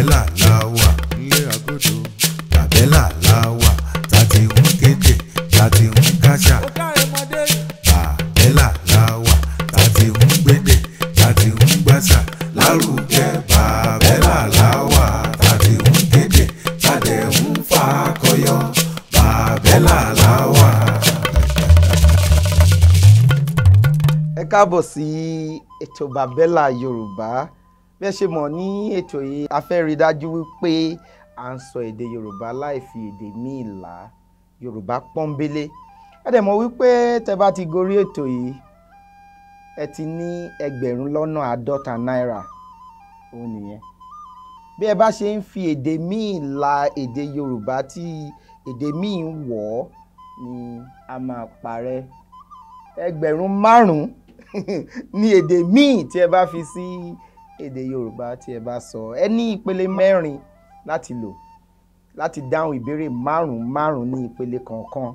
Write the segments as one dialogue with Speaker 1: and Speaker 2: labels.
Speaker 1: Bàbẹ́là la wà nílé agodo. Bàbẹ́là la wà tá ti ń kéde, tá ti ń káṣà. Bàbẹ́là la wà tá ti ń gbédè, tá ti ń gbàṣà lárugẹ. Bàbẹ́là la wà tá ti ń kéde, tá dẹ̀ ń fakọyọ. Bàbẹ́là la wà.
Speaker 2: Ẹ káàbọ̀ sí ètò Bàbẹ́là Yorùbá. Bí ẹ ṣe mọ̀ ní ètò yìí, a fẹ́ rí dájú wípé à ń sọ èdè Yorùbá láì fi èdè míì là, Yorùbá pọ́nbélé. Ẹ dẹ̀ mọ̀ wípé tẹ bá ti gorí ètò yìí, ẹ ti ní 50,000 náírà. Ó nìyẹn. Bí ẹ bá ṣe ń fi èdè míì là èdè Yorùbá tí èdè míì ń wọ̀ ọ́ ni a máa parẹ́. 5,000 ní èdè míì tí ẹ bá fi sí èdè Yorùbá tí ẹ bá sọ. Ẹ ní ìpele 4 láti lò láti dáhùn ìbéèrè 5-5 ní ìpele kọ̀ọ̀kan.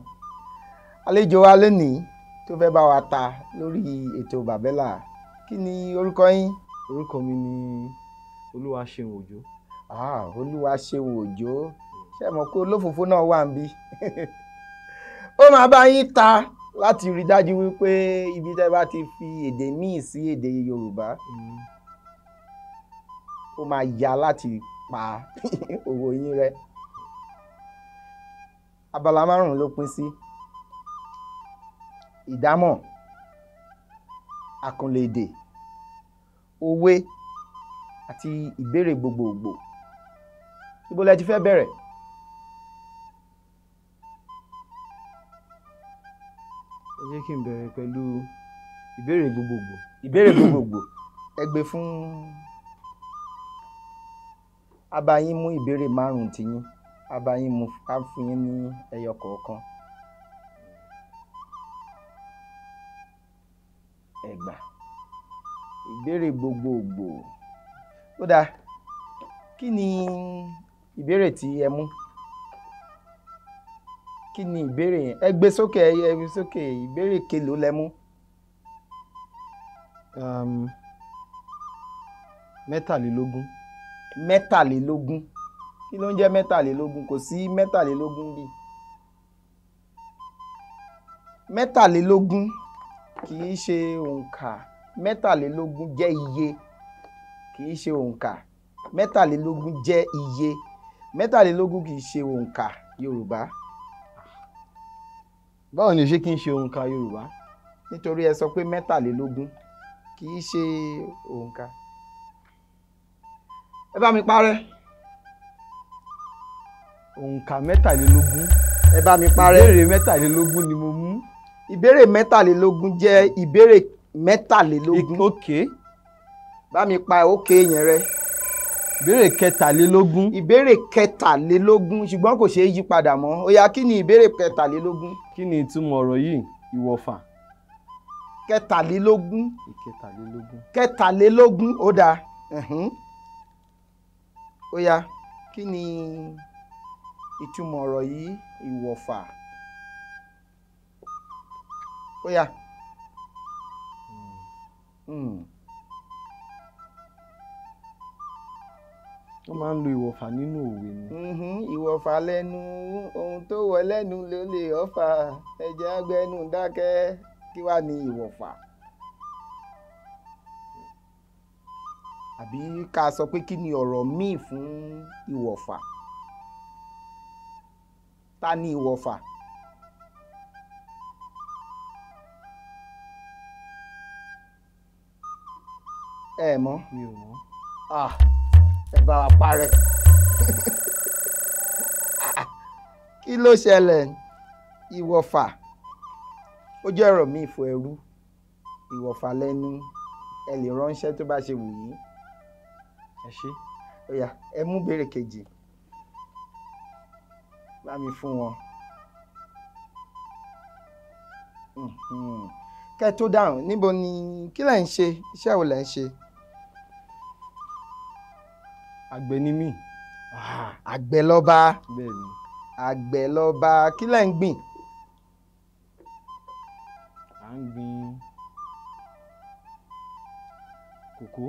Speaker 2: Àlejò wa lónìí tó fẹ́ bá wa ta lórí ètò Bàbẹ́là, kí ni orúkọ yín?
Speaker 3: Orúkọ mi ni Olúwaṣeun Òjó.
Speaker 2: Olúwaṣeun Òjó. Ṣé ẹ mọ̀ pé olófòfó náà wà níbí? Ó máa bá yín ta láti rí dájú wípé ibi tẹ́ bá ti fi èdè míì sí èdè Yorùbá, ó máa ya láti pa owó yín rẹ́. Abala 5 ló pín sí: ìdámọ̀, àkànlò èdè, òwe àti ìbéèrè gbogbogbò. Ibo lẹ ti fẹ́ bẹ̀rẹ̀?
Speaker 3: Ẹ jẹ́ kí n bẹ̀rẹ̀ pẹ̀lú ìbéèrè gbogbogbò.
Speaker 2: Ìbéèrè gbogbogbò. Ẹ gbé fún abayín mú ìbéèrè 5 tiyín, abayín mú ká fún yín ní ẹyọ kọ̀ọ̀kan. Ẹ gbà. Ìbéèrè gbogbogbò. Ó dáa, kí ni ìbéèrè tí ẹ mú? Kí ni ìbéèrè yẹn? Ẹ gbé sókè, ẹ gbé sókè. Ìbéèrè kelòó lẹ mú?
Speaker 3: 23.
Speaker 2: 23. Kí ló ń jẹ́ 23? Kò sí 23 bí. 23 kì í ṣe òǹkà. 23 jẹ́ iye, kì í ṣe òǹkà. 23 jẹ́ iye. 23 kì í ṣe òǹkà Yorùbá.
Speaker 3: Báwo ni ṣé kí n ṣe òǹkà Yorùbá?
Speaker 2: Nítorí ẹ sọ pé 23 kì í ṣe òǹkà. Ẹ bá mi parẹ́.
Speaker 3: Òǹkà 23.
Speaker 2: Ẹ bá mi parẹ́.
Speaker 3: Ìbéèrè 23 ni mo mú.
Speaker 2: Ìbéèrè 23 jẹ́ ìbéèrè 23.
Speaker 3: Ok.
Speaker 2: Bá mi pa òkè yẹn rẹ́.
Speaker 3: Ìbéèrè 23.
Speaker 2: Ìbéèrè 23, ṣùgbọ́n kò ṣeé yí padà mọ́. Ó yá, kí ni ìbéèrè 23?
Speaker 3: Kí ni ìtumọ̀ ọ̀rọ̀ yìí? Ìwọ̀fà.
Speaker 2: 23.
Speaker 3: 23.
Speaker 2: 23, ó dáa. Ó yá, kí ni ìtumọ̀ ọ̀rọ̀ yìí? Ìwọ̀fà. Ó yá.
Speaker 3: Wọ́n máa ń lo ìwọ̀fà nínú òwe ni.
Speaker 2: Ìwọ̀fà lẹ́nu, ohun tó wọ lẹ́nu ló lè ọ̀fà. Ẹ̀jẹ̀ agbẹnu dákẹ́. Kí wá ní ìwọ̀fà? Àbí ká sọ pé kí ni ọ̀rọ̀ míì fún ìwọ̀fà? Ta ni ìwọ̀fà? Ẹ mọ̀?
Speaker 3: Mi ò mọ̀.
Speaker 2: Ẹ bá wa parẹ́. Kí ló ṣẹlẹ̀? Ìwọ̀fà ó jẹ́ ọ̀rọ̀ míì fún ẹrú. Ìwọ̀fà lẹ́nu, ẹ lè ránṣẹ́ tó bá ṣe wù yín.
Speaker 3: Ẹ ṣé.
Speaker 2: Ó yá, ẹ mú béèrè kejì. Bá mi fún wọn. Kẹ́ tó dáhùn, níbo ni kí lẹ̀ ń ṣe? Iṣẹ́ wo lẹ̀ ń ṣe?
Speaker 3: Àgbẹ̀ ni mí.
Speaker 2: Àgbẹ̀ lọ́ba.
Speaker 3: Bẹ́ẹ̀ni.
Speaker 2: Àgbẹ̀ lọ́ba. Kí lẹ̀ ń gbìn?
Speaker 3: À ń gbìn kòkó.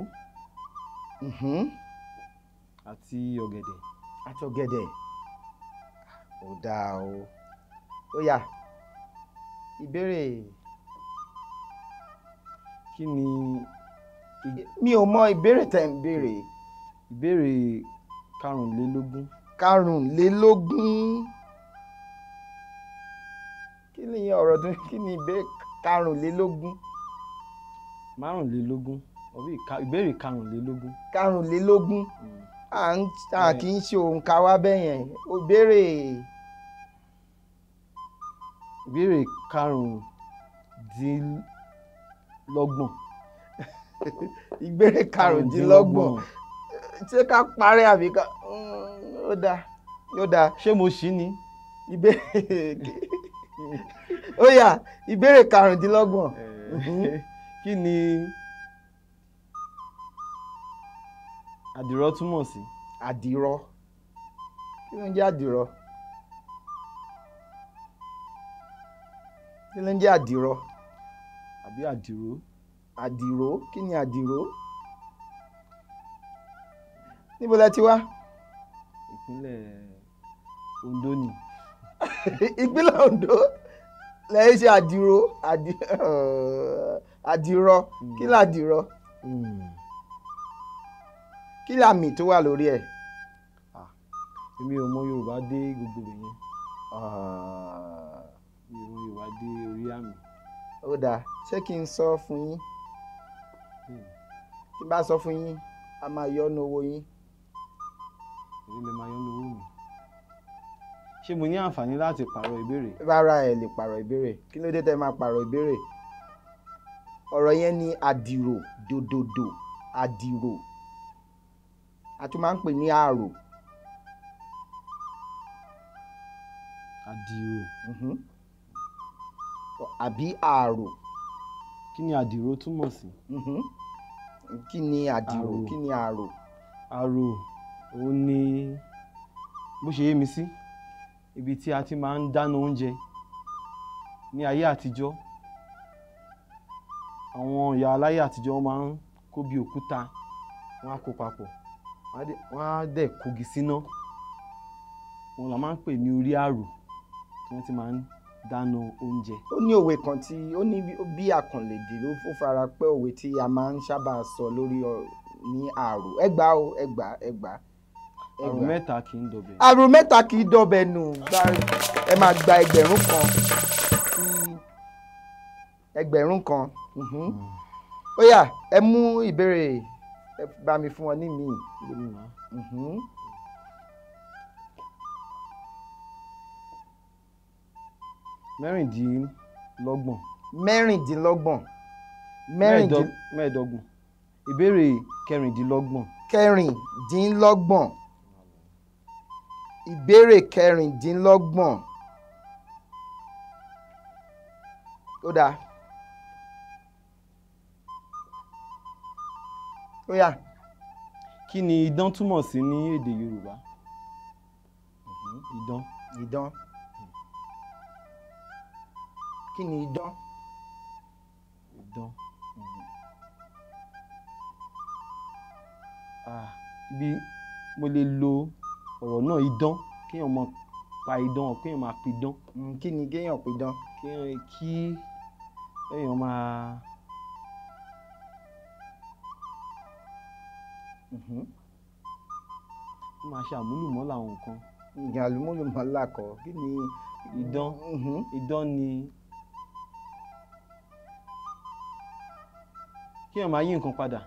Speaker 3: Àti ọ̀gẹ̀dẹ̀.
Speaker 2: Àti ọ̀gẹ̀dẹ̀. Ó dáa o. Ó yá, ìbéèrè.
Speaker 3: Kí ni.
Speaker 2: Mi ò mọ ìbéèrè tẹ̀ ń béèrè.
Speaker 3: Ìbéèrè 25.
Speaker 2: 25. Kí ni ọ̀rọ̀ tó kí ni ìbéèrè 25?
Speaker 3: 25. Ìbéèrè 25.
Speaker 2: 25. À kì í ṣe òǹkà wa bẹ́ẹ̀ yẹn. Ìbéèrè.
Speaker 3: Ìbéèrè 25.
Speaker 2: Ìbéèrè 25. Ṣé ká parẹ́ àbí ká? Ó dáa, ó dáa.
Speaker 3: Ṣé mo ṣì ní?
Speaker 2: Ìbéèrè. Ó yá, ìbéèrè 25.
Speaker 3: Kí ni àdìrọ̀ túmọ̀ sí?
Speaker 2: Àdìrọ̀. Kí ló ń jẹ́ àdìrọ̀? Kí ló ń jẹ́ àdìrọ̀?
Speaker 3: Àbí àdìrò?
Speaker 2: Àdìrò? Kí ni àdìrò? Níbo lẹ ti wá?
Speaker 3: Ìpínlẹ̀ Ondo ni.
Speaker 2: Ìpínlẹ̀ Ondo lẹ́yìn ṣe àdìrò, àdìrọ̀. Kí ni àdìrọ̀? Kí ni àmì tó wà lórí ẹ̀?
Speaker 3: Èmi ò mọ Yorùbá dé gbogbo ibẹ̀ yẹn. Mi ò mọ Yorùbá dé orí àmì.
Speaker 2: Ó dáa, ṣé kí n sọ fún yín? Tí n bá sọ fún yín, a máa yọ́nú owó yín.
Speaker 3: Èmi lè máa yọ́nú owó mi. Ṣé mo ní àǹfààní láti pààrọ̀ ìbéèrè?
Speaker 2: Rárá, ẹ lè pààrọ̀ ìbéèrè. Kí ló dé tẹ́ máa pààrọ̀ ìbéèrè? Ọ̀rọ̀ yẹn ni àdìrò, dòdòdò, àdìrò. A tún máa ń pè ní àrò.
Speaker 3: Àdìrò.
Speaker 2: Àbí àrò.
Speaker 3: Kí ni àdìrò túmọ̀ sí?
Speaker 2: Kí ni àdìrò? Kí ni àrò?
Speaker 3: Àrò òun ni bó ṣe yé mi sí ibi tí a ti máa ń dáná oúnjẹ ní ayé àtijọ́. Àwọn ìyá aláyé àtijọ́ máa ń kó bí òkúta, wọ́n á kó papọ̀, wọ́n á dẹ̀ kógi síná. Òun la máa ń pè ní orí àrò tí wọ́n ti máa ń dáná oúnjẹ.
Speaker 2: Ó ní òwe kan tí ó ní bí àkànlèdè ló fara pẹ́ òwe tí a máa ń sábà sọ lórí ní àrò. Ẹ gbà o, ẹ gbà, ẹ gbà.
Speaker 3: Àrò mẹ́ta kì í dọbẹ̀.
Speaker 2: Àrò mẹ́ta kì í dọbẹ̀ nù. Ẹ máa gba 1,000. 1,000. Ó yá, ẹ mú ìbéèrè, ẹ bá mi fún wọn ní mi.
Speaker 3: Mẹ́rìndínlọ́gbọ̀n.
Speaker 2: Mẹ́rìndínlọ́gbọ̀n.
Speaker 3: Mẹ́ẹ̀ẹ́dọ́gbọ̀n. Ìbéèrè 26.
Speaker 2: 26. Ìbéèrè 26. Ó dáa. Ó yá.
Speaker 3: Kí ni idán túmọ̀ sí ní èdè Yorùbá? Idán.
Speaker 2: Idán. Kí ni idán?
Speaker 3: Idán. Ibi mo lè lo ọ̀rọ̀ náà idán, kéèyàn máa pa idán, kéèyàn máa pidán.
Speaker 2: Kí ni kéèyàn pidán?
Speaker 3: Kí èèyàn máa. Ó máa ṣe àmúlùmọ́là àwọn nǹkan.
Speaker 2: Àmúlùmọ́là kọ́, kí ni
Speaker 3: idán? Idán ni kéèyàn máa yí nǹkan padà.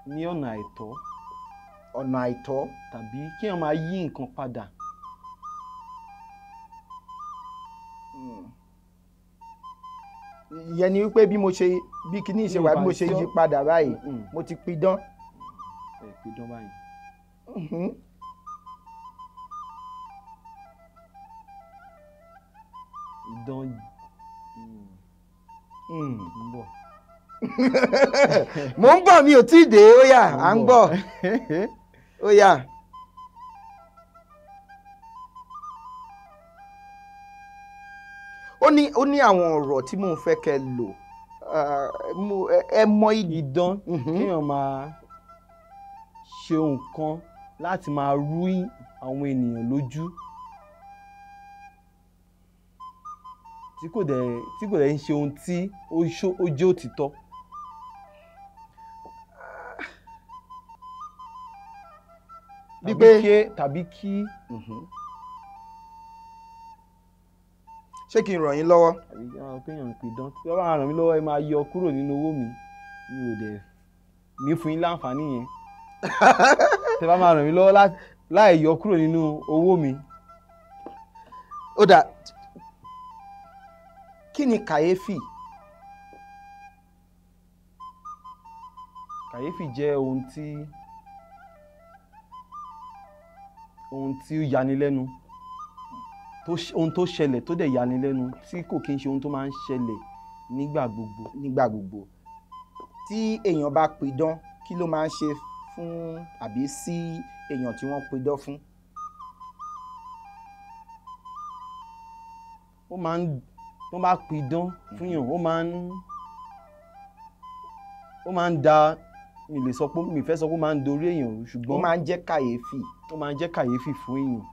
Speaker 3: Ní ọ̀nà àìtọ́.
Speaker 2: Ọ̀nà àìtọ́.
Speaker 3: Tàbí kéèyàn máa yí nǹkan padà.
Speaker 2: Ìyẹn ni wípé bí mo ṣe bí kíní ṣe wà bí mo ṣe yí padà báyìí, mo ti pidán.
Speaker 3: Ẹ pidán báyìí. Idán ń bọ̀.
Speaker 2: Mo ń bọ̀, mi ò tí ì dé. Ó yá, à ń bọ̀. Ó yá. Ó ní àwọn ọ̀rọ̀ tí mò ń fẹ́ kẹ́ lò. Ẹ mọ
Speaker 3: idán, kéèyàn máa ṣe nǹkan láti máa rú àwọn ènìyàn lójú tí kò dẹ̀ ń ṣe ohun tí ó jẹ́ òtítọ́. Tàbí kí.
Speaker 2: Ṣé kí n ràn yín lọ́wọ́?
Speaker 3: Tàbí kéèyàn pidán tí wọ́n bá ràn mí lọ́wọ́, ẹ máa yọ kúrò nínú owó mi, mi ò dẹ̀ ní fún yín láǹfààní yẹn. Tẹ bá máa ràn mí lọ́wọ́ láì yọ kúrò nínú owó mi.
Speaker 2: Ó dà, kí ni kàyéfì?
Speaker 3: Kàyéfì jẹ́ ohun tí ó yanilẹ́nu, ohun tó ṣẹlẹ̀ tó dẹ̀ yanilẹ́nu, tí kò kí ń ṣe ohun tó máa ń ṣẹlẹ̀ nígbà gbogbo.
Speaker 2: Nígbà gbogbo. Tí èèyàn bá pidán, kí ló máa ń ṣe fún àbí sí èèyàn tí wọ́n pidán fún?
Speaker 3: Ó máa ń, tó bá pidán fún yàn, ó máa ń da, mi lè sọ pé, mi fẹ́ sọ pé ó máa ń dorí èèyàn rú, ṣùgbọ́n
Speaker 2: ó máa ń jẹ́ kàyéfì.
Speaker 3: Ó máa ń jẹ́ kàyéfì fún èèyàn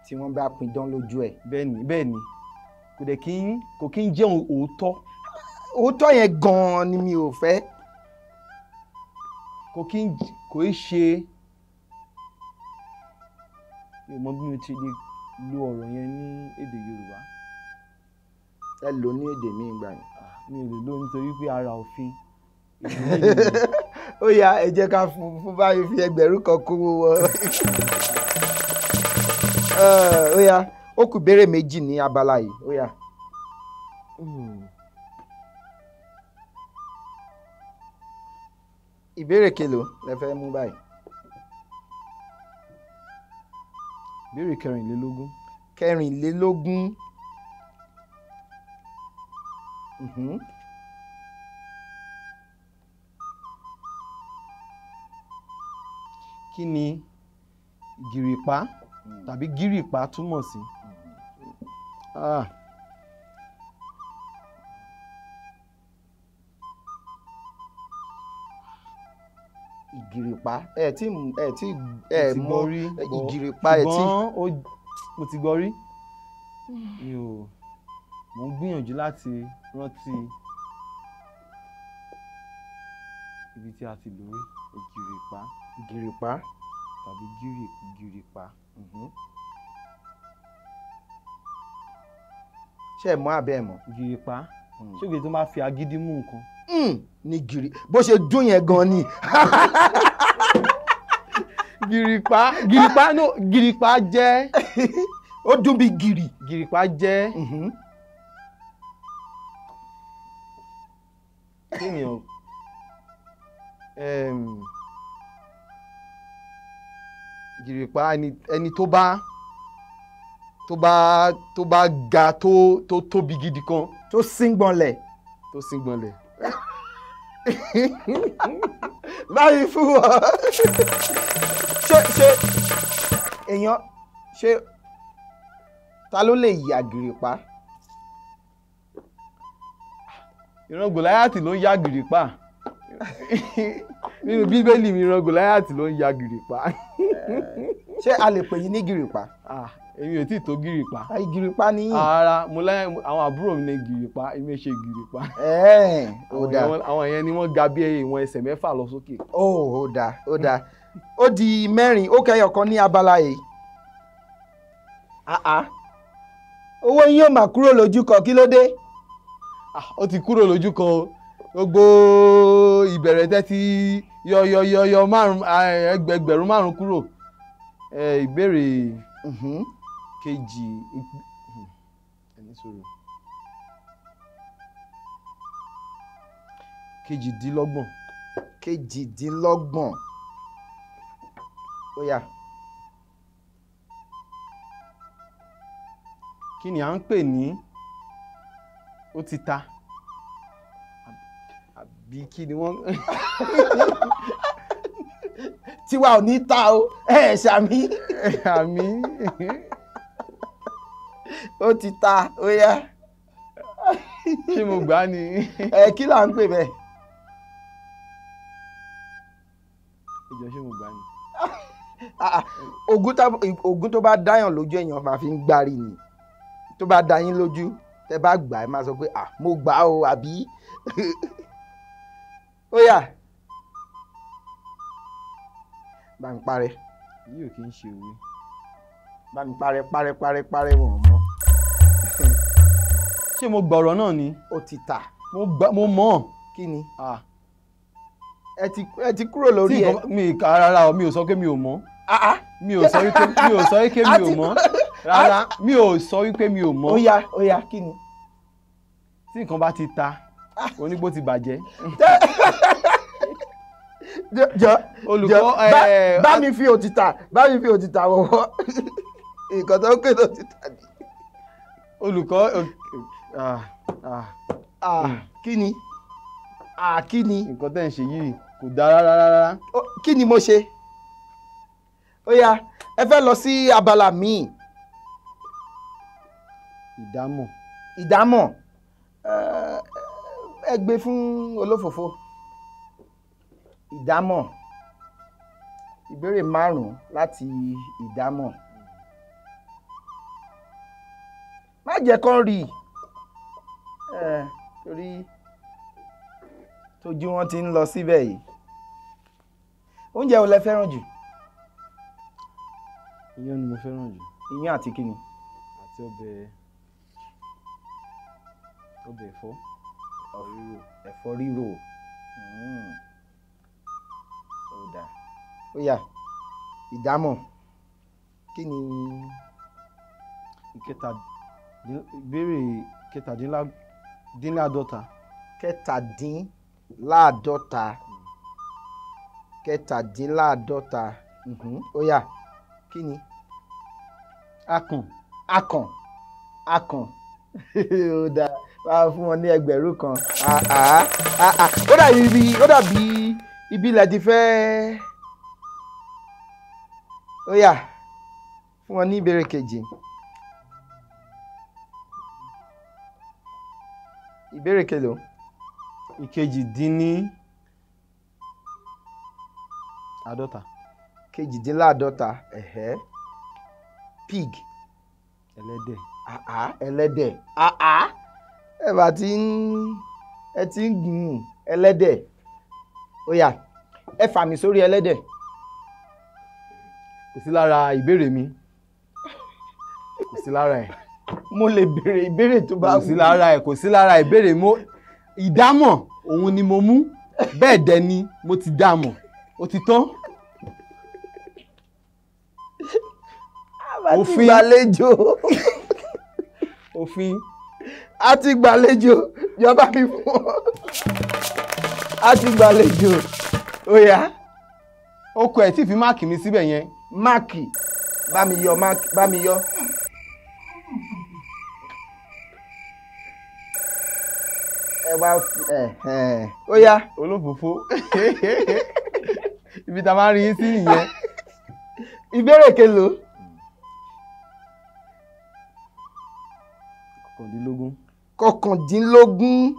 Speaker 2: tí wọ́n bá pidán lójú ẹ̀.
Speaker 3: Bẹ́ẹ̀ni, kò dẹ̀ kò kí ń jẹ́ òótọ́.
Speaker 2: Òótọ́ yẹn gan-an ni mi ò fẹ́.
Speaker 3: Kò í ṣe, mi ò mọ bí mo ti lè lo ọ̀rọ̀ yẹn ní èdè Yorùbá.
Speaker 2: Ẹ lò ní èdè mi ìgbà yẹn.
Speaker 3: Mi ò lè lò nítorí pé ara òfin.
Speaker 2: Ó yá, ẹ jẹ́ ká fún báyìí fi 1,000 kówó wọ. Ó yá, ó kù béèrè méjì ní abala yìí. Ó yá. Ìbéèrè kelòó lẹ fẹ́ mú báyìí?
Speaker 3: Ìbéèrè 24.
Speaker 2: 24.
Speaker 3: Kí ni gìrìpá tàbí gírìpá túmọ̀ sí?
Speaker 2: Ìgìrìpá, ẹ tí ẹ mọ ìgìrìpá ẹ tí.
Speaker 3: Ṣùgbọ́n mo ti gbọ́ rí, mi ò, mo ń gbìyànjú láti rántí ibi tí a ti lò rí ìgìrìpá.
Speaker 2: Ìgìrìpá
Speaker 3: tàbí gírìpá.
Speaker 2: Ṣé ẹ mọ̀ àbẹ́ ẹ mọ̀?
Speaker 3: Gìrìpá, ṣé òkè tó máa fi agídí mú nǹkan?
Speaker 2: Ní gìrì, bó ṣe dún yẹn gan ni.
Speaker 3: Gìrìpá, gìrìpá no, gìrìpá jẹ́.
Speaker 2: Ó dún bí gìrì.
Speaker 3: Gìrìpá jẹ́. Kéèyàn gìrìpá, ẹni tó bá ga, tó tóbi gidi kan.
Speaker 2: Tó síngbọnlẹ̀.
Speaker 3: Tó síngbọnlẹ̀.
Speaker 2: Báyìí fún wọn. Ṣé èèyàn, ṣé ta ló lè yà gìrìpá?
Speaker 3: Ìran Gòláyàtì ló ń yà gìrìpá. Nínú Bíbélì mi, ìran Gòláyàtì ló ń ya gìrìpá.
Speaker 2: Ṣé a lè pè yín ní gìrìpá?
Speaker 3: Èmi ò tí ì tó gìrìpá.
Speaker 2: Gìrìpá ni yín.
Speaker 3: Ara mo láyé àwọn àbúrò mi ní gìrìpá, èmi ò ṣe gìrìpá.
Speaker 2: Ó dáa.
Speaker 3: Àwọn yẹn ni wọ́n ga bí ìwọ̀n ẹsẹ̀ 6 lọ sókè.
Speaker 2: Ó dáa, ó dáa. Ó di 4, ó kẹyọ kan ní abala yìí. Owó yín ò mà kúrò lójú kan, kí ló dé?
Speaker 3: Ó ti kúrò lójú kan o. Gbogbo ìbẹ̀rẹ̀ tẹ́ ti yọ 5,000 kúrò. Ìbéèrè kejì, 28.
Speaker 2: 28. Ó yá.
Speaker 3: Kí ni à ń pè ní ó ti ta? Àbí kí ni wọ́n.
Speaker 2: Tiwa ò ní ta o, ẹ ṣàmì.
Speaker 3: Àmì.
Speaker 2: Ó ti ta, ó yá.
Speaker 3: Ṣé mo gbà á ni?
Speaker 2: Ẹ kí là ń pè bẹ́ẹ̀?
Speaker 3: Ẹ jọ̀ọ́, ṣé mo gbà á ni?
Speaker 2: Ògún tó bá dáyàn lójú, èèyàn máa fi ń gbárí ni. Tó bá dá yín lójú, tẹ bá gbà, ẹ máa sọ pé, "Ah, mo gbà á o," àbí? Ó yá, bá ń parẹ́.
Speaker 3: Yìí ò kí ń ṣe òwe.
Speaker 2: Bá mi parẹ́, parẹ́, parẹ́, parẹ́ wọn mọ́.
Speaker 3: Ṣé mo gbà ọ̀rọ̀ náà ni?
Speaker 2: Ó ti tà.
Speaker 3: Mo gbà, mo mọ̀.
Speaker 2: Kí ni?
Speaker 3: Ah.
Speaker 2: Ẹ ti kúrò lórí
Speaker 3: Tí
Speaker 2: ẹ.
Speaker 3: nǹkan mi rárá o, mi ò sọ pé mi ò mọ̀.
Speaker 2: Ah, ah.
Speaker 3: Mi ò sọ wípé mi ò mọ̀. Rárá, mi ò sọ wípé mi ò mọ̀.
Speaker 2: Ó yá, ó yá, kí ni?
Speaker 3: Tí nǹkan bá ti ta, onígbó ti bàjẹ́.
Speaker 2: Jọ
Speaker 3: Olùkọ́,
Speaker 2: jọ, bá mi fi òtítà, bá mi fi òtítà wọ̀wọ́ nǹkan tó ń pè lótìtà ni.
Speaker 3: Olùkọ́, ah, ah.
Speaker 2: Ah, kí ni? Ah, kí ni?
Speaker 3: Nǹkan tẹ́ ń ṣe yìí kò dáa rárá rárá.
Speaker 2: Kí ni mo ṣe? Ó yá, ẹ fẹ́ lọ sí abala míì.
Speaker 3: Ìdámọ̀.
Speaker 2: Ìdámọ̀. Ẹ gbé fún olófòfó. Ìdámọ̀, ìbéèrè márùn-ún láti ìdámọ̀. Má jẹ́ kán rí i torí tójú wọn ti ń lọ síbẹ̀ yìí. Oúnjẹ wo lẹ fẹ́ràn jù?
Speaker 3: Iyán ni mo fẹ́ràn jù.
Speaker 2: Iyán àti kíni?
Speaker 3: Àti ọbẹ̀ ẹ̀fọ́. Ẹ̀fọ́ rírò.
Speaker 2: Ẹ̀fọ́ rírò. Ó dáa. Ó yá, ìdámọ̀, kí ni?
Speaker 3: Ìkẹta, ìbéèrè kẹtàdínláàdọ́ta.
Speaker 2: Kẹtàdínláàdọ́ta, kẹtàdínláàdọ́ta. Ó yá, kí ni?
Speaker 3: Akàn.
Speaker 2: Akàn, akàn. Ó dáa, wàá fún wọn ní 1000. Ah, ah, ah, ah. Ó dàbí ibi ilẹ̀ ti fẹ́. Ó yá, fún wọn ní ìbéèrè kejì. Ìbéèrè kelòó?
Speaker 3: Ìkejìdínní àádọ́ta.
Speaker 2: Kejìdínláàdọ́ta. Ẹ̀hẹ́, pig.
Speaker 3: Ẹlẹ́dẹ̀.
Speaker 2: Ah ah, ẹlẹ́dẹ̀. Ah ah, ẹ bá ti ń ẹ ti ń gùn ẹlẹ́dẹ̀. Ó yá, ẹ fà mí sórí ẹlẹ́dẹ̀.
Speaker 3: Kò sí lára ìbéèrè mi, kò sí lára ẹ̀.
Speaker 2: Mo lè béèrè ìbéèrè tó bá
Speaker 3: Kò sí lára ẹ̀, kò sí lára ìbéèrè mo. Ìdámọ̀ òun ni mo mú, bẹ́ẹ̀ dẹ̀ ni mo ti dá mọ̀, ó ti tán.
Speaker 2: A ti
Speaker 3: Òfin.
Speaker 2: gbàlejò.
Speaker 3: Òfin.
Speaker 2: A ti gbàlejò, jọba mi fún ọ. A ti gbàlejò. Ó yá.
Speaker 3: Ó kọ ẹ̀ tí fi mark mi síbẹ̀ yẹn.
Speaker 2: Mark, bá mi yọ mark, bá mi yọ. Ẹ wá ẹ ẹ ó yá.
Speaker 3: Olófòfó, ibi tá a máa ń rí yín sí nìyẹn.
Speaker 2: Ìbéèrè kelòó?
Speaker 3: 19.
Speaker 2: 19.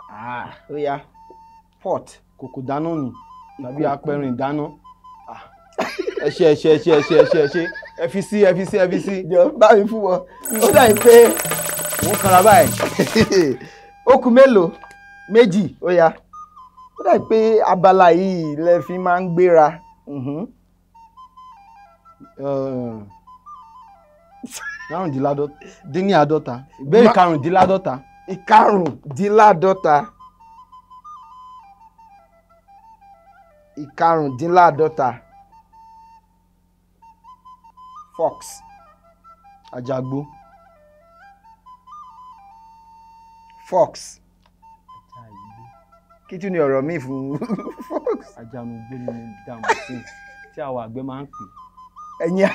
Speaker 2: Ah, ó yá, pot.
Speaker 3: Kòkò dáná ni tàbí
Speaker 2: Ìkòkò.
Speaker 3: Apẹ̀rìn ìdáná. Ah, ẹ ṣe, ẹ ṣe, ẹ ṣe, ẹ ṣe, ẹ ṣe, ẹ ṣe, ẹ fi sí, ẹ fi sí, ẹ fi sí.
Speaker 2: Jọ, bá mi fún wọn. Ó dàbí pé
Speaker 3: Mo ń kanra báyìí.
Speaker 2: Ó kù mélòó? Méjì. Ó yá, ó dàbí pé abala yìí lẹ fi máa ń gbéra.
Speaker 3: Márùndínláàdọ́ta dín ní àádọ́ta, ìbéèrè karùndínláàdọ́ta.
Speaker 2: Ìkarùndínláàdọ́ta, ìkarùndínláàdọ́ta. Fox.
Speaker 3: Àjàgbó.
Speaker 2: Fox. Kí tún ni ọ̀rọ̀ mi fún fox?
Speaker 3: Àjànúgbó ni mo dààmú sí tí àwọn àgbẹ̀ máa ń pè.
Speaker 2: Ẹ̀yin,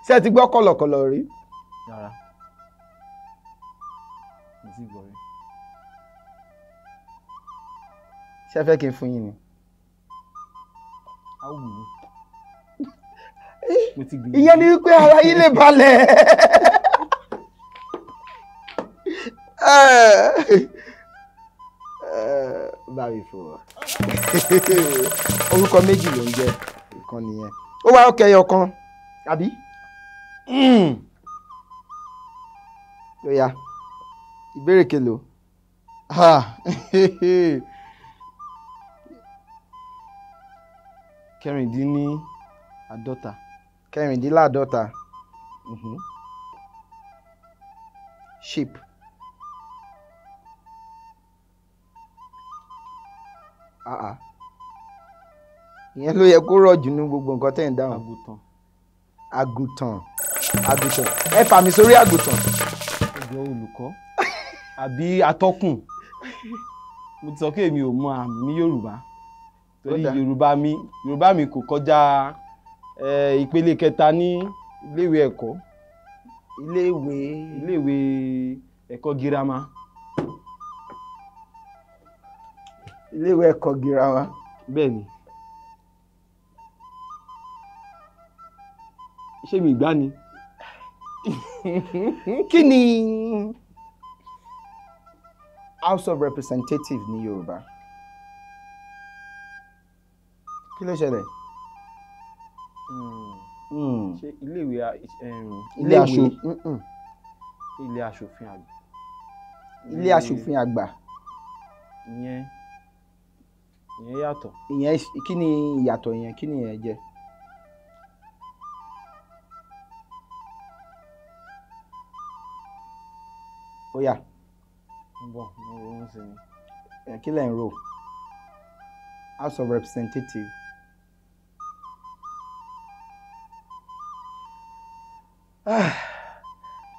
Speaker 2: ṣé ẹ ti gbọ́ kọ̀lọ̀kọ̀lọ̀ rí?
Speaker 3: Rárá, mo ti gbọ́ rí.
Speaker 2: Ṣé ẹ fẹ́ kí n fún yín ni?
Speaker 3: Á wù mí. Mo ti gbìyànjú.
Speaker 2: Ìyẹn ni wípé ara yín lè balẹ̀. Bá mi fò orúkọ méjì ló ń jẹ́, ìkan nìyẹn. Ó wá ọkẹ ẹyọ kan àbí? Ó yá, ìbéèrè kelo.
Speaker 3: 46.
Speaker 2: 46. Sheep. Ìyẹn ló yẹ kó rọ̀ jù ní gbogbo nǹkan tẹ́ ń dáhùn.
Speaker 3: Àgùntàn.
Speaker 2: Àgùntàn. Àgùntàn. Ẹ fà mí sórí àgùntàn.
Speaker 3: Ẹjọ́ olùkọ́ àbí atọ́kùn, mo ti sọ pé èmi ò mọ àmì ní Yorùbá torí Yorùbá mi kò kọjá ìpele kẹta ní iléèwé ẹ̀kọ́. Iléèwé ẹ̀kọ́ girama.
Speaker 2: Iléèwé ẹ̀kọ́ girama.
Speaker 3: Bẹ́ẹ̀ ni. Ṣé mi gbá ni?
Speaker 2: Kí ni House of Representatives ní Yorùbá? Kí ló ṣẹlẹ̀?
Speaker 3: Ṣé iléèwé ilé aṣòfin àgbà?
Speaker 2: Ilé aṣòfin àgbà.
Speaker 3: Ìyẹn yàtọ̀.
Speaker 2: Ìyẹn kí ni ìyàtọ̀ yẹn? Kí ni ìyẹn jẹ́? Ó yá.
Speaker 3: Bọ̀, mo ronú sí i.
Speaker 2: Kí lẹ̀ ń rò? House of Representatives.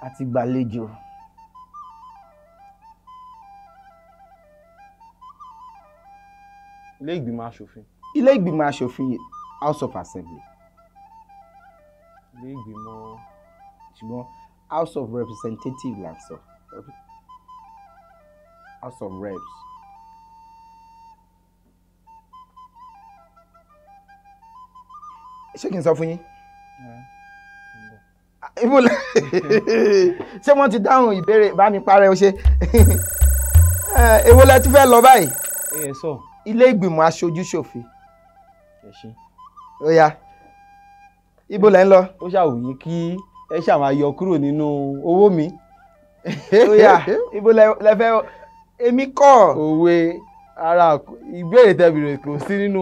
Speaker 2: Àti gbàlejò.
Speaker 3: Ilé ìgbìmọ̀ aṣòfin.
Speaker 2: Ilé ìgbìmọ̀ aṣòfin, House of Assembly.
Speaker 3: Ilé ìgbìmọ̀.
Speaker 2: Ṣùgbọ́n House of Representatives là ń sọ. House of Reps. Ṣé kí n sọ fún yín? Ṣé wọ́n ti dáhùn ìbéèrè? Bá mi parẹ́ o ṣe. Èwo lẹ tún fẹ́ lọ báyìí?
Speaker 3: Ẹ sọ.
Speaker 2: Ilé ìgbìmọ̀ aṣojú ṣòfin.
Speaker 3: Ẹ ṣé.
Speaker 2: Ó yá, ibo lẹ ń lọ?
Speaker 3: Ó ṣàwùyí kí ẹ ṣàmà yọ kúrò nínú owó mi.
Speaker 2: Ó yá, ibo lẹ fẹ́? Èmi kọ́.
Speaker 3: Òwe ara ìbéèrè tẹ́ bèrè kò sí nínú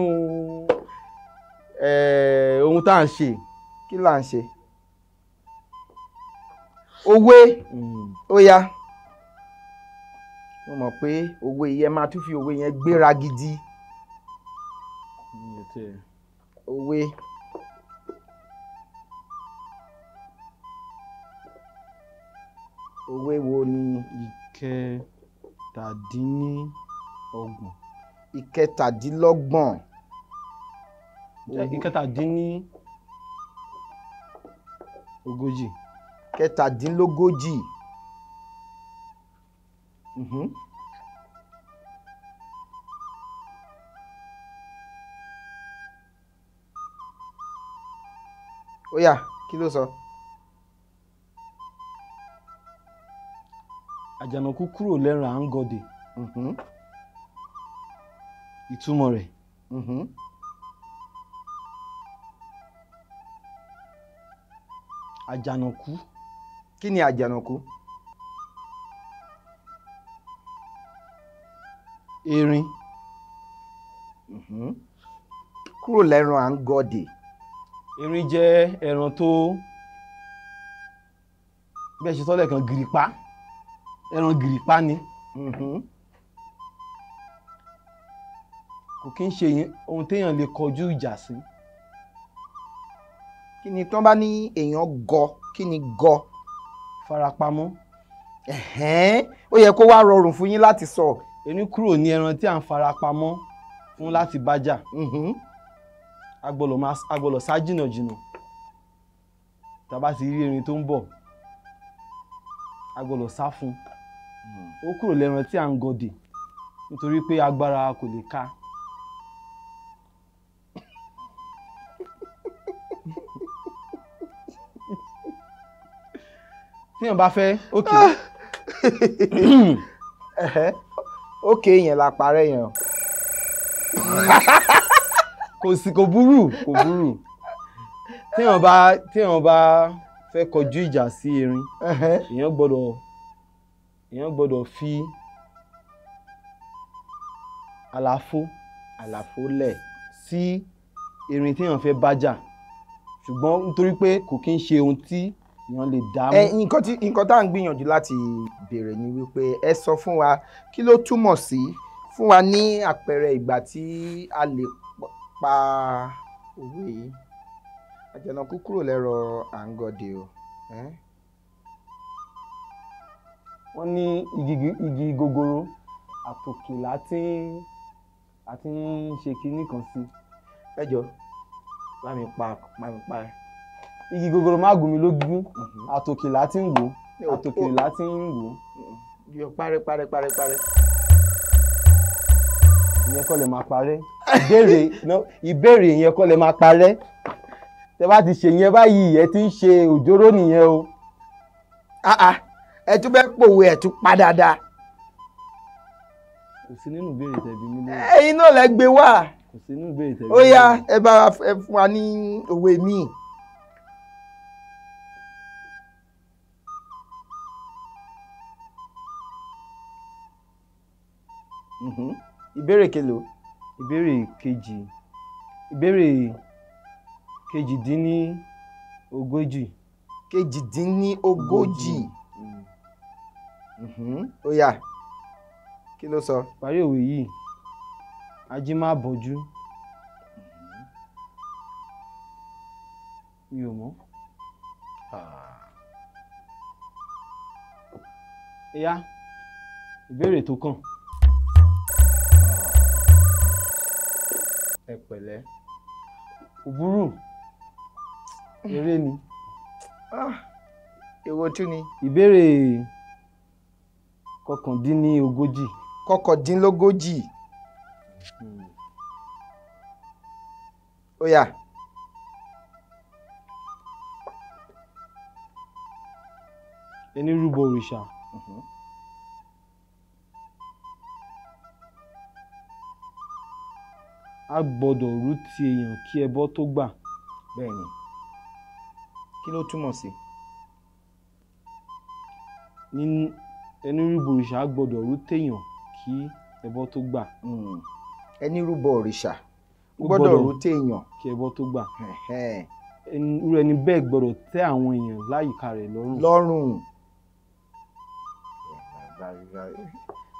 Speaker 3: ohun tá à ń ṣe.
Speaker 2: Kí là ń ṣe? Òwe. Ó yá, mo mọ̀ pé òwe yẹn máa tún fi òwe yẹn gbéra gidi. Òwe. Òwe wo ni?
Speaker 3: 27.
Speaker 2: 27.
Speaker 3: 37.
Speaker 2: 37. Ó yá, kí ló sọ?
Speaker 3: Àjànàkú kúrò lẹ́rùn à ń gọdè. Ìtumọ̀ rẹ̀. Àjànàkú.
Speaker 2: Kí ni àjànàkú?
Speaker 3: Erin.
Speaker 2: Kúrò lẹ́rùn à ń gọdè.
Speaker 3: Erin jẹ́ ẹran tó bẹ́ẹ̀ ṣe sọ́lẹ̀ kan gìrìpá. Ẹran gìrìpá ni. Kò kí ń ṣe ohun téèyàn lè kọjú ìjà sí.
Speaker 2: Kí ni tán bá ní èèyàn gọ? Kí ni gọ?
Speaker 3: Farapamọ́.
Speaker 2: Ó yẹ kó wá rọrùn fún yín láti sọ.
Speaker 3: Erin kúrò ní ẹran tí à ń farapamọ́ fún láti bájà. A gbọ́dọ̀ sá jìnnà jìnnà. Tá bá ti rí erin tó ń bọ̀, a gbọ́dọ̀ sá fún. Ó kúrò lẹ́ran tí à ń gọdè nítorí pé agbára kò lè ká. Téèyàn bá fẹ́ ok.
Speaker 2: Ok yẹn la parẹ́ yẹn.
Speaker 3: Kò sí, kò burú, kò burú. Téèyàn bá fẹ́ kọjú ìjà sí erin, èèyàn gbọ́dọ̀ fi àlàfo lẹ̀ sí erin téèyàn fẹ́ bá jà, ṣùgbọ́n nítorí pé kò kí ń ṣe ohun tí èèyàn lè dá mú.
Speaker 2: Nǹkan tá à ń gbìyànjú láti béèrè ni wípé ẹ sọ fún wa kí ló túmọ̀ sí, fún wa ní àpẹẹrẹ ìgbà tí a lè pa òwe yìí. Àjànàkú kúrò lẹ́rọ à ń gọdẹ o.
Speaker 3: Wọ́n ní igi gogoro àtòkè láti ń ṣe kinní kan sí.
Speaker 2: Ẹ jọ bá mi pa.
Speaker 3: Igi gogoro má gún mi lójú, àtòkè láti ń wò, àtòkè láti ń wò.
Speaker 2: Yọ parẹ́.
Speaker 3: Ìyẹn kọ́ lè máa parẹ́. Ìbéèrè ìyẹn kọ́ lè máa parẹ́. Tẹ bá ti ṣe yẹn báyìí, ẹ ti ń ṣe òjóró nìyẹn o.
Speaker 2: Ẹ tún fẹ́ pòwe, ẹ tún pa dáadáa.
Speaker 3: Kò sí nínú ìbéèrè tẹ̀bí mi lórí.
Speaker 2: Ẹ̀yin náà lẹ gbé wá.
Speaker 3: Kò sí nínú ìbéèrè tẹ̀bí mi
Speaker 2: Ó
Speaker 3: lórí.
Speaker 2: yá, ẹ bá wa ẹ fún wa ní òwe míì. Ìbéèrè kelòó?
Speaker 3: Ìbéèrè kejì. Ìbéèrè 38.
Speaker 2: 38. Ó yá, kí ló sọ?
Speaker 3: Parí òwe yìí, ají má bọ́jú. Mi ò mọ̀. Ẹ̀yà, ìbéèrè tó kàn.
Speaker 2: Ẹ pẹ̀lẹ́.
Speaker 3: Kò burú. Eré ni.
Speaker 2: Èwo tún ni?
Speaker 3: Ìbéèrè 39.
Speaker 2: 39. Ó yá.
Speaker 3: Ẹni rúbọ òrìṣà. A gbọ́dọ̀ rú ti èèyàn kí ẹbọ tó gbà.
Speaker 2: Bẹ́ẹ̀ni. Kí ló túmọ̀ sí?
Speaker 3: Ẹni rúbọ òrìṣà a gbọ́dọ̀ rú tèèyàn kí ẹbọ tó gbà.
Speaker 2: Ẹni rúbọ òrìṣà ó gbọ́dọ̀ rú téèyàn
Speaker 3: kí ẹbọ tó gbà. Irú ẹni bẹ́ẹ̀ gbọ́dọ̀ tẹ́ àwọn èèyàn láyìíká rẹ̀ lọ́rùn.
Speaker 2: Lọ́rùn.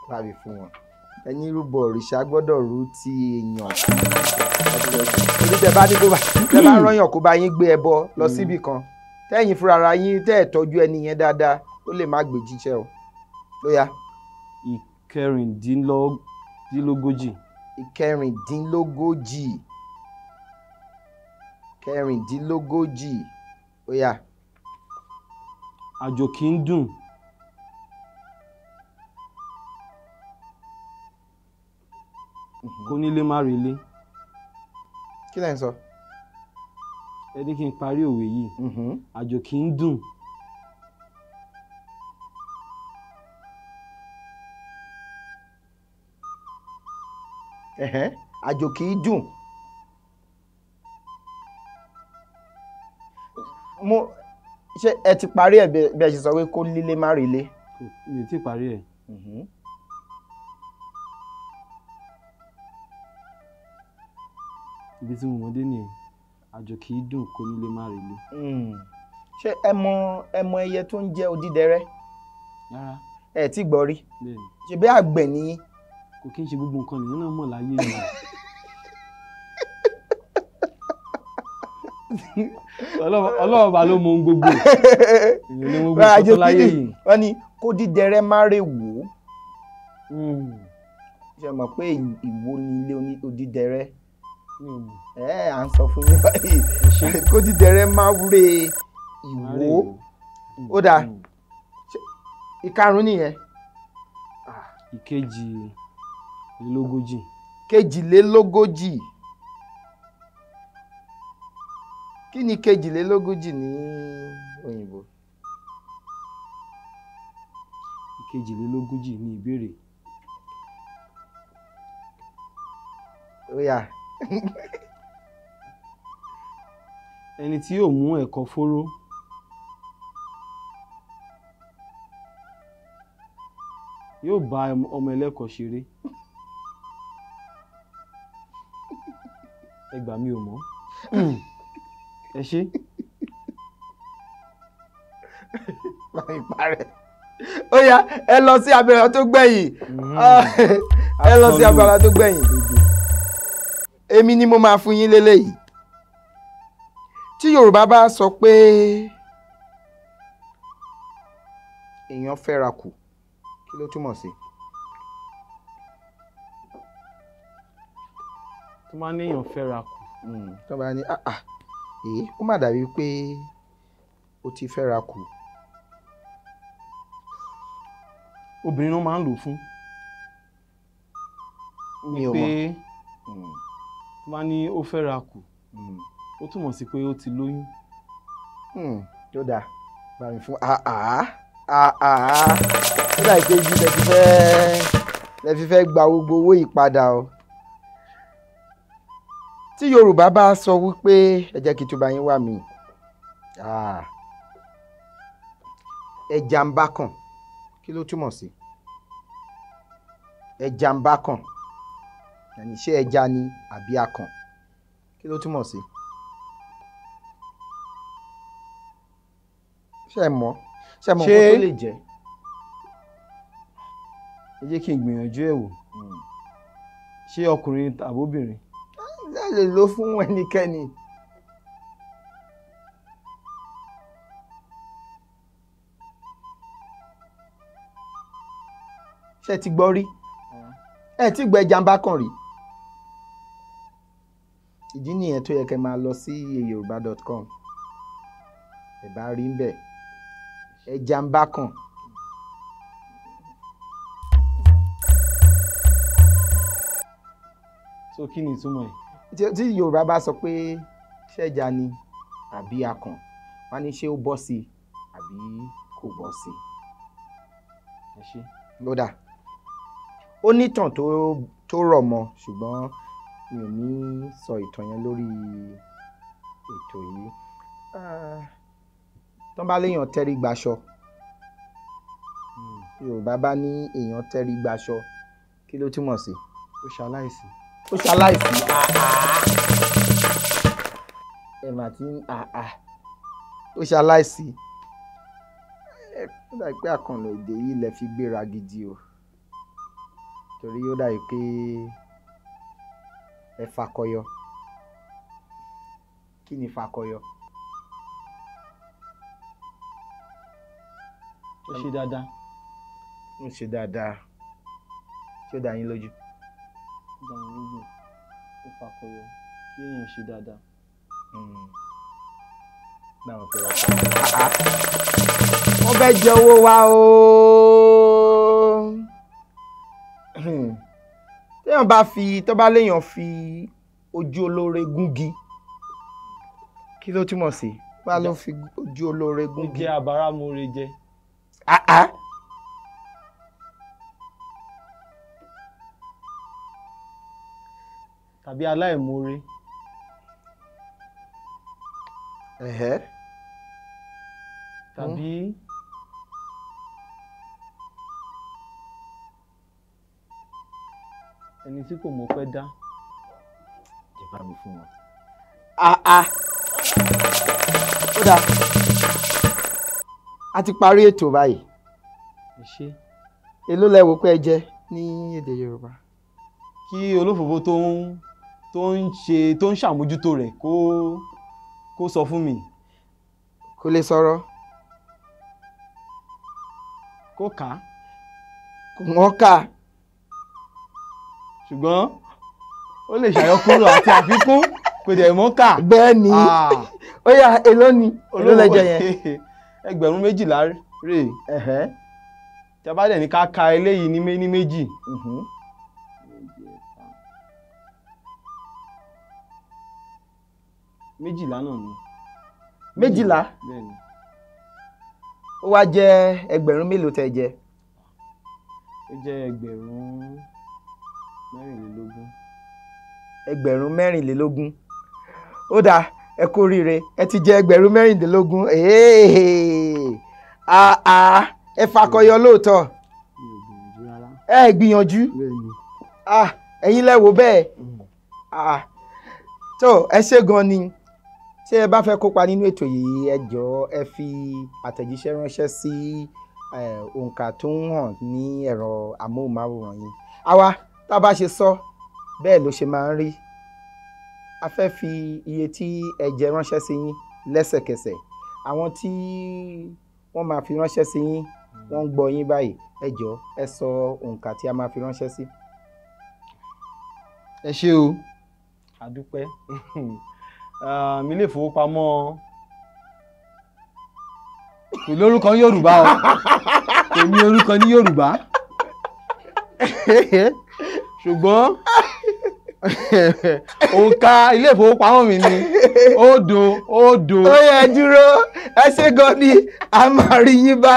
Speaker 2: Bábí fún wọn. Ẹni rúbọ òrìṣà gbọ́dọ̀ rú ti èèyàn. Torí tẹ bá ní kó bá tẹ bá rányàn kó bá yín gbé ẹbọ lọ síbì kan, tẹ́yìn fúnra ara yín tẹ́ ẹ̀ tọ́jú ẹni yẹn dáadáa, ó lè má gbé jíṣẹ́ o. Ó yá.
Speaker 3: 36.
Speaker 2: 36. 36. Ó yá.
Speaker 3: Àjò kì í dùn. Kónílé má relé.
Speaker 2: Kí lẹ̀ ń sọ?
Speaker 3: Ẹ ní kí n parí òwe yìí. Àjò kì í dùn.
Speaker 2: Àjò kì í dùn. Mo ṣé ẹ ti parí ẹ̀ bí ẹ ṣe sọ pé kó lílé má relé?
Speaker 3: Mi ò tí ì parí ẹ̀. Ibi tí mo mọ̀ dé nìyẹn. Àjò kì í dùn kó nílé má relé.
Speaker 2: Ṣé ẹ mọ ẹyẹ tó ń jẹ́ odídẹrẹ́?
Speaker 3: Rárá.
Speaker 2: Ẹ ti gbọ́ rí?
Speaker 3: Bẹ́ẹ̀ni.
Speaker 2: Ṣé bí àgbẹ̀ ni yín?
Speaker 3: Kò kí n ṣe gbogbo nǹkan lèyàn náà mọ̀ láyé yìí. Ọlọ́run bá ló mọ ohun gbogbo. Èèyàn ló mọ gbogbo nǹkan tó láyé yìí.
Speaker 2: Wọ́n ní kó dídẹrẹ́ má rè wò ó. Ṣé mọ̀ pé ìwó ni ilé odídẹrẹ́? À ń sọ fún yín báyìí. Kó dídẹrẹ́ má rè ìwó. Ó dáa. Ìkarùn-ún nìyẹn.
Speaker 3: 42.
Speaker 2: 42. Kí ni 42 ní òyìnbó?
Speaker 3: Ìkejìlélógójì ni ìbéèrè.
Speaker 2: Ó yá.
Speaker 3: Ẹni tí yóò mú ẹ̀kọ fóró yóò bá ọmọ ẹlẹ́kọ̀ọ́ ṣeré. Ẹ gbà mí ò mọ̀. Ẹ ṣé.
Speaker 2: Ó yá, ẹ lọ sí abala tó gbẹ̀yìn. Ẹ lọ sí abala tó gbẹ̀yìn. Èmi ni mo máa fún yín léléyìí. Tí Yorùbá bá sọ pé èèyàn fẹ́ra kù, kí ló túmọ̀ sí?
Speaker 3: Tó máa ní èèyàn fẹ́ra kù.
Speaker 2: Tó bá ní èyí ó má dàbí pé ó ti fẹ́ra kù.
Speaker 3: Obìnrin ló máa ń lò fún.
Speaker 2: Mi ò mọ̀.
Speaker 3: Tó bá ní ó fẹ́ra kù, ó túmọ̀ sí pé ó ti lóyún.
Speaker 2: Tó dáa, bá mi fún ó dà pé ibi lẹ fi fẹ́ gba gbogbo owó yìí padà o. Tí Yorùbá bá sọ wípé ẹ jẹ́ kí n tún bá yín wà mí, ẹja ń bá kàn, kí ló túmọ̀ sí? Ẹja ń bá kàn, yàní ṣé ẹja ni àbí akàn, kí ló túmọ̀ sí? Ṣé ẹ mọ̀? Ṣé ẹ mọ̀ nǹkan tó lè jẹ́?
Speaker 3: Ẹ jẹ́ kí n gbìyànjú ẹ̀ wò. Ṣé ọkùnrin tàbí obìnrin?
Speaker 2: Ẹ lè lò fún ẹnikẹ́ni. Ṣé ẹ ti gbọ́ rí? Ẹ ti gbọ́ ẹja ń bá kàn rí? Ìdí nìyẹn tó yẹ kẹ́ máa lọ sí yorùbá.com. Ẹ bá rí ń bẹ̀. Ẹja ń bá kàn.
Speaker 3: So kí ni ìtumọ̀ ẹ̀?
Speaker 2: Tí Yorùbá bá sọ pé ṣẹ́ja ni àbí akàn, wọ́n á ní ṣé ó bọ́ sí i àbí kò bọ́ sí i.
Speaker 3: Ẹ ṣé.
Speaker 2: Lódà ó nítàn tó rọ̀ mọ́, ṣùgbọ́n mi ò ní sọ ìtàn yẹn lórí ètò yìí. Tán bá léèyàn tẹ́rí gbaṣọ, Yorùbá bá ní èèyàn tẹ́rí gbaṣọ, kí ló túmọ̀ sí?
Speaker 3: Ó ṣaláìsí.
Speaker 2: Ó ṣaláìsí. Ẹ mà ti ń ó ṣaláìsí. Ó dàbí pé àkànlò èdè yìí lẹ fi gbéra gidi o, torí ó dàbí pé ẹ fakọyọ. Kí ni fakọyọ?
Speaker 3: Ó ṣe dáadáa.
Speaker 2: Ó ṣe dáadáa. Ṣé ó dá yín lójú?
Speaker 3: Ó dá mi lójú. Ó fakọyọ kí èèyàn ṣe dáadáa.
Speaker 2: Wọ́n fẹ́ jẹ owó wa o. Téèyàn bá fi tó bá léèyàn fi ojú olóore gúngi, kí ló túmọ̀ sí? Bá ló fi ojú olóore gúngi.
Speaker 3: Ó jẹ́ abáramóore jẹ. Tàbí aláìmoore. Tàbí ẹni tí kò mọpẹ́ dá.
Speaker 2: Jẹ́ bá mi fún wọn. Ó dáa, a ti parí ètò báyìí.
Speaker 3: Ẹ ṣé.
Speaker 2: Èló lẹ wò pé ẹ jẹ ní èdè Yorùbá?
Speaker 3: Kí olófòfó tó ń ṣe tó ń ṣàmójútó rẹ̀ kó sọ fún mi.
Speaker 2: Kó lè sọ̀rọ̀.
Speaker 3: Kó kà á.
Speaker 2: Kò wọ́n kà.
Speaker 3: Ṣùgbọ́n ó lè ṣàyọkúrò àti àfikún, kò dẹ̀ mọ́ kà.
Speaker 2: Bẹ́ẹ̀ ni. Ó yá, èló ni? Èló lẹ jẹ yẹn?
Speaker 3: 12,000 rèé. Tí a bá dẹ̀ ní ká ka eléyìí ní méní méjì. Méjìlá náà ni.
Speaker 2: Méjìlá?
Speaker 3: Bẹ́ẹ̀ni.
Speaker 2: Ó wá jẹ́ ẹgbẹ̀rún mélòó tẹ́ jẹ?
Speaker 3: Ó jẹ́ 24,000.
Speaker 2: 24,000. Ó dáa, ẹ kú oríire, ẹ ti jẹ 24,000. Ẹ fakọyọ lóòótọ́.
Speaker 3: Mi ò gbìyànjú rárá.
Speaker 2: Ẹ gbìyànjú.
Speaker 3: Bẹ́ẹ̀ni.
Speaker 2: Ẹ̀yin lẹ wò bẹ́ẹ̀. Tó ẹ ṣé gan ni. Tí ẹ bá fẹ́ kópa nínú ètò yìí, ẹ jọ̀ọ́ ẹ fi àtẹ̀jíṣẹ́ ránṣẹ́ sí òǹkà tó ń hàn ní ẹ̀rọ amóhùnmáwòrán yín. Àwa tá a bá ṣe sọ bẹ́ẹ̀ ló ṣe máa ń rí. A fẹ́ fi iye tí ẹ jẹ ránṣẹ́ sí yín lẹ́sẹ̀kẹsẹ̀. Àwọn tí wọ́n máa fi ránṣẹ́ sí yín wọ́n ń gbọ́ yín báyìí. Ẹ jọ̀ọ́ ẹ sọ òǹkà tí a máa fi ránṣẹ́ sí.
Speaker 3: Ẹ ṣé o, a dúpẹ́. Mi lè fowópamọ́ kò lórúkọ Yorùbá o, kò ní orúkọ ní Yorùbá, ṣùgbọ́n òǹkà ilé ìfowópamọ́ mi ni 0 0.
Speaker 2: Ó yẹ dúró, ẹ ṣé gan ni, a máa rí yín bá.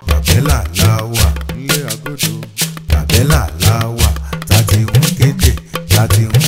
Speaker 1: Bàbélà la wà nílé agodo. Bàbélà la wà tá ti ń kéde, tá ti ń